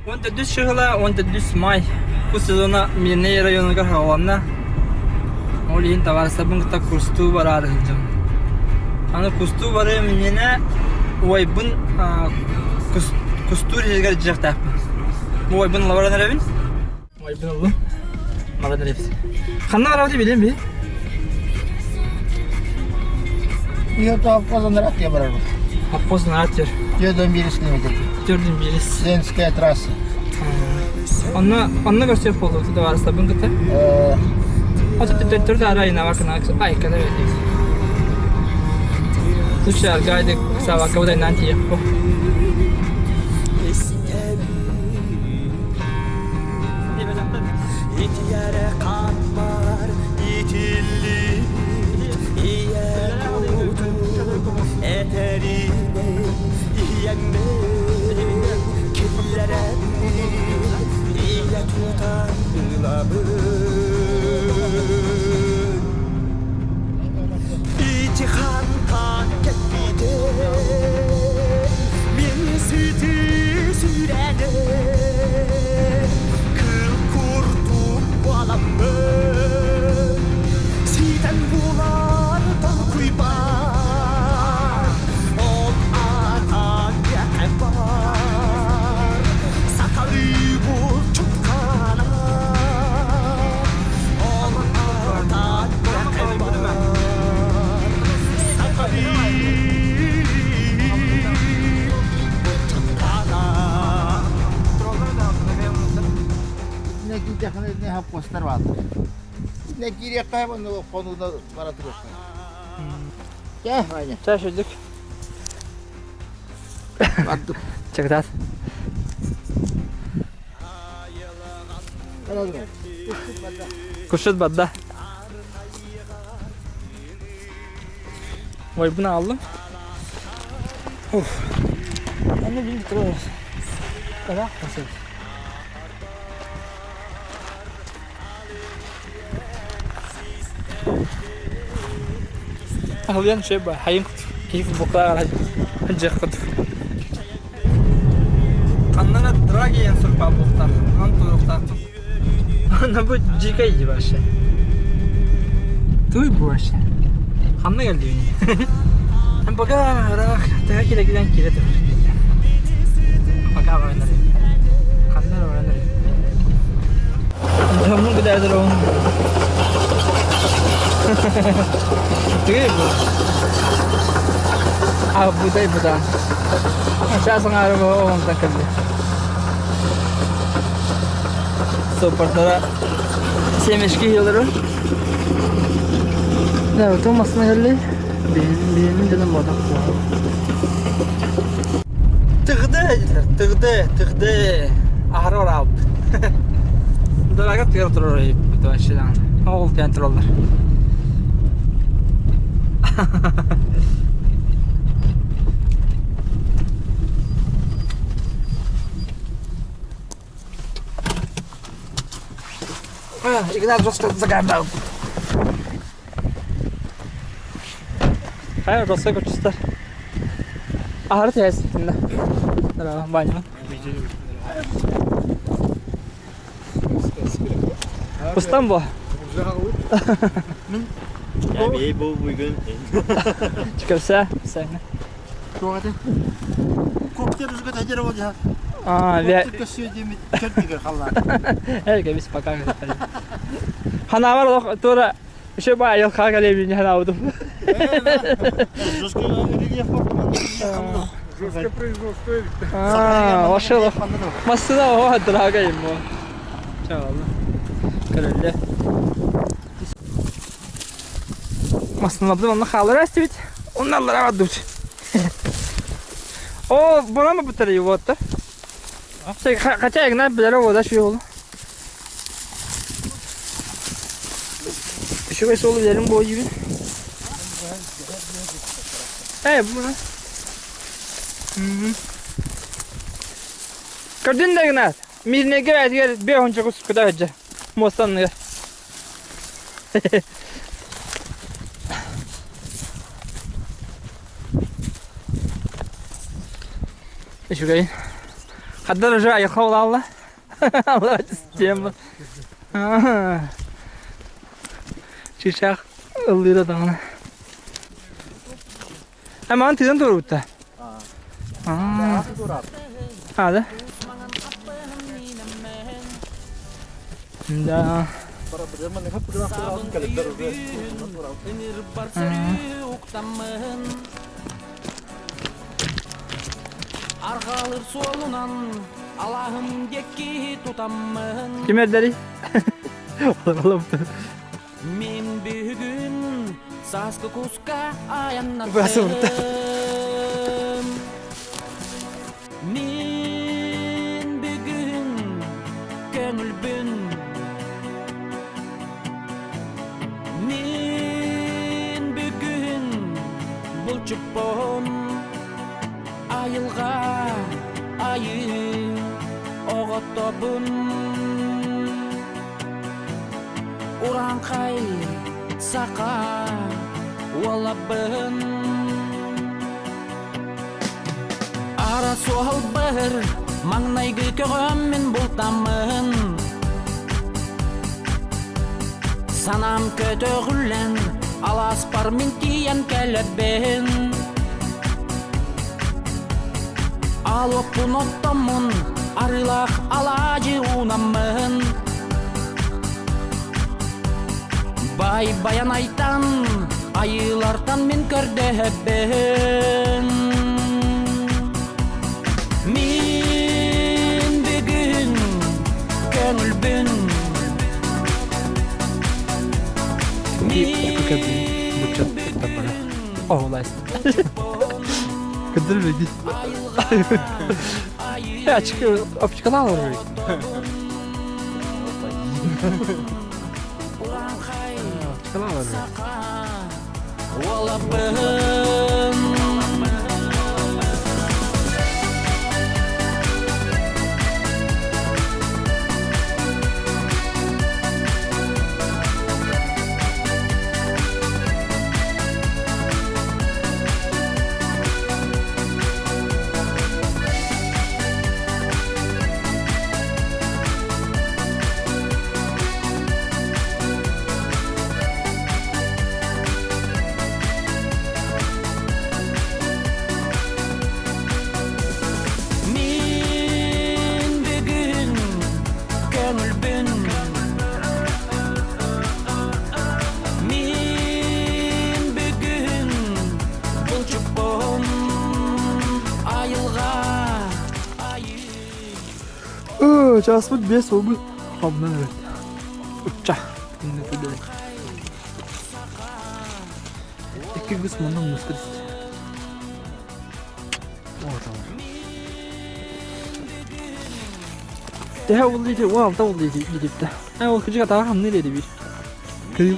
14 чыһыла, 14 май. Бу сезона Мирнэй районугар хааланна. Ол иһин табаарыстарбын кытта кустуу бараары сылдьабын. Аны кустуу барыам иннинэ убайбын кустуур сиригэр дьиэхтээхпин. Бу убайбын ыла баран эрэбин. Убайбын ыллым. Баран эрэбит. Ханна барабыт билим би? Ийэ Аппозан аттыга барабыт. Аппозан аттыр. Төрдөн биирис километр. Төрдөн биирис. Ленская трасса. Онно онно көрсүөх буолуо табаарыстарбын кытта. Ото төттөрү ара айнава кына айкана бэтик. Слушай, аргайды савака удайнан тиекпо. Итиэрэ хааммар итиллибит ийэ кутум этэринэн ийэммин киллэрэбин ийэ тутан ылабын Ити хантан кэлбитин мин сүтү сүрэним кыл курдук буоламмын ситэн булар толкуйбар ол аатан миэхэ бар сахалыы булчуткана ол аатан миэхэ бар сахалыы булчуткана Итиннэ киирдэххинэ итиннэ хаппостар бааллар. Итиннэ киириэххэ онно хонууна бара туруохха. Чэ, Ваня. Чэ, шүдүк. Бардым. Чыгытаат. Кушут барда. Ой, bunu aldım. Уф. Аны били турар. Кара басып. Ахлыян шеба хайын киһи буктаа жах кут. Ханнана драги сурпа буктар. Ан туруктар. Ана бу дикай вообще. Туй бу вообще. Ханна келди Hem пока ырах тыга кире кире турар. Пока баранар. Ханна баранар. Дьоммун кытаатыр оҕун. Тыгый бу. А будай буда. Сейчас аңары оҕунтан кэлли. Соппортара семечки иһэллэр. Да, то массына кэлли. Биһинин дьоно буотах Тыгды дииллэр, тыгды, тыгды. Аһара ораабыт. Дорога тыгар турар вообще Ол тиэн тураллар. Игнат жестко загадал. Хайа жестко көчүстэр. Аһары тиһэситиннэ. Баня. Устан бо. Я был бүгін. Чикерсе, сәңе. Туох этэ? Коптер үзгө тәдер ол дьа. А, ве. Коптер көссүө диэмит кэрдигэр халлаан. Эрге бис пока. Ханавар олох тура еще ба айыл калебини ханаудум. Жестко рельеф Жесткое производство. А, ошол. Массына о дорога ему. Чаалла. Көрөллө. Массыналарды онно хаалар эстибит. Онналлара бардыбыт. О, бuna mı bu вот да? Хотя Игнат билэр оҕо şu yolu. Үчүгэй суолу билэрим буойбун. Ээ, бу Көрдүн да Игнат, Мирнэйгэ бэйэтигэр биэ уонча кускута сылдьар муоста анныгар. Үчүгэй. Хаддар уже айылҕа улаалла. Алла система. Чычах ыллыыра даҕаны. Аман тыын туруутта. Аа. А, да? Да. Арҕаалыр суолунан алааһым диэки тутаммын. Ким эрдэрий? Мин бүгүн сааскы куска айаннаттым. Мин бүгүн көҥүлбүн. Мин бүгүн булчуппун. Айылҕа айыы оҕотобун. Урааҥхай саха уолабын. Ара суолбар маҥнайгы көҕөммүн бултаммын. Санаам көтөҕүллэн алааспар мин тиийэн кэлэбин. Алоппун оттоммун, арыылаах алаадьы уунаммын. Бай баянайтан, айыылартан мин көрдөһөбүн. Мин бүгүн көҥүлбүн. Мин Оҕолайс. Кыдыр беги. Очкалал олорор. Очкалал олорор. Мин бүгүн көңүлбүн Мин бүгүн булчуппун айылға айы Часпыт бес oldu. Hamdan evet. Uçça. Икки гыс манна мустар Төһө ол диэти, уон алта ол диэти диэбитэ. Ээ ол кырдьык атаҕа хамныыр этэ биир. Кыыл.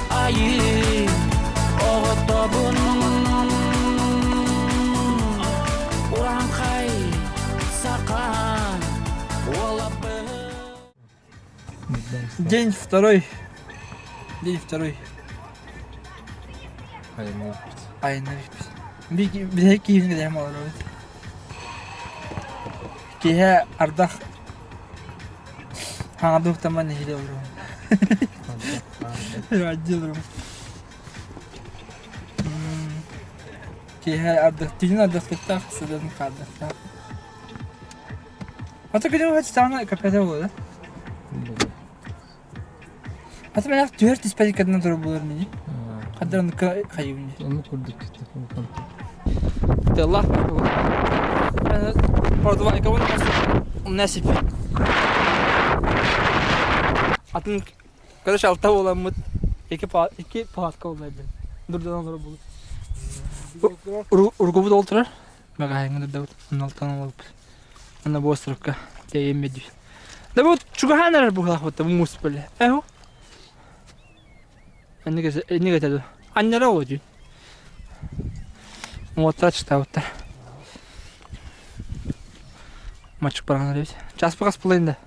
Айыы оҕотобун Урааҥхай саха уолабын День второй. День второй. Айанныыбыт. Биһиги киһини кэтэһэн олоробут. Киэһэ ардах хаҥардыы уктамман нэһиилэ олоробун. Отдел Киэһэ ардах, түүнүн ардахтыктаах, сыдан хаардахтаах. Ата күнү хаччаана капета буолла. Ата мен түһэр түспэт кадынан турар буолар мини. Хаддар оннукка хайыбын. Оннук курдук Тыллах Продувайкабын насип. Атын короче алта буоламмыт икки икки палатка буолла Дурдан олорор буолу. Ургубут ол турар. Бэҕэһээҥҥи дурдабыт. Онно алтан олорбут. Онно бу островка тиэйэммит дии. Да вот чугаһаан эрэр быһыылаах бу муус бэлэ. Эһу. Инник этэ дуо? Анньара ол дии. Уоттара чытаабыттар. Мачык баран эбит. Часпы хас да.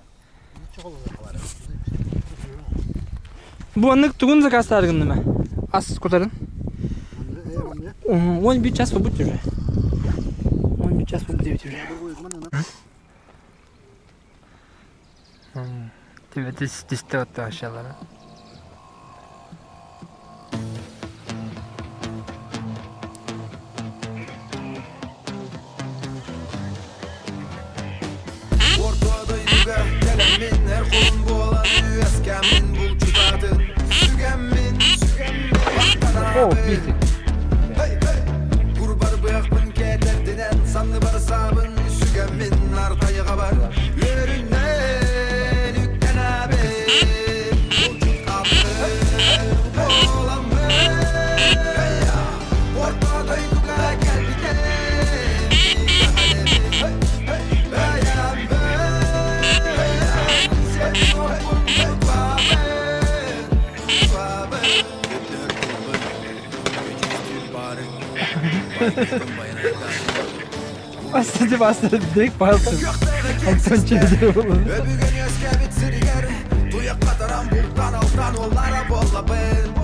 Бу аннык тугун заказтаары гынным Ас кутарын. 11 час побудь уже. 11 час побудь уже. Тебе түстэ отто aşağılara. Орто дойдуга кэлэммин эр холун буолан үөскэммин булчутаатын сүгэммин О, пиздик. Курбар быахпын кэтэрдинэн санныбар саабын сүгэммин артайга бар үөрүнэн үктэнэбин булчут буоламмын Орто дойдуга кэлбитим Bastı bastı direkt bastı. Антон чейди Өбүгэн үөскээбит сиригэр Туйахха таран бултан алтан оллара буоллабын.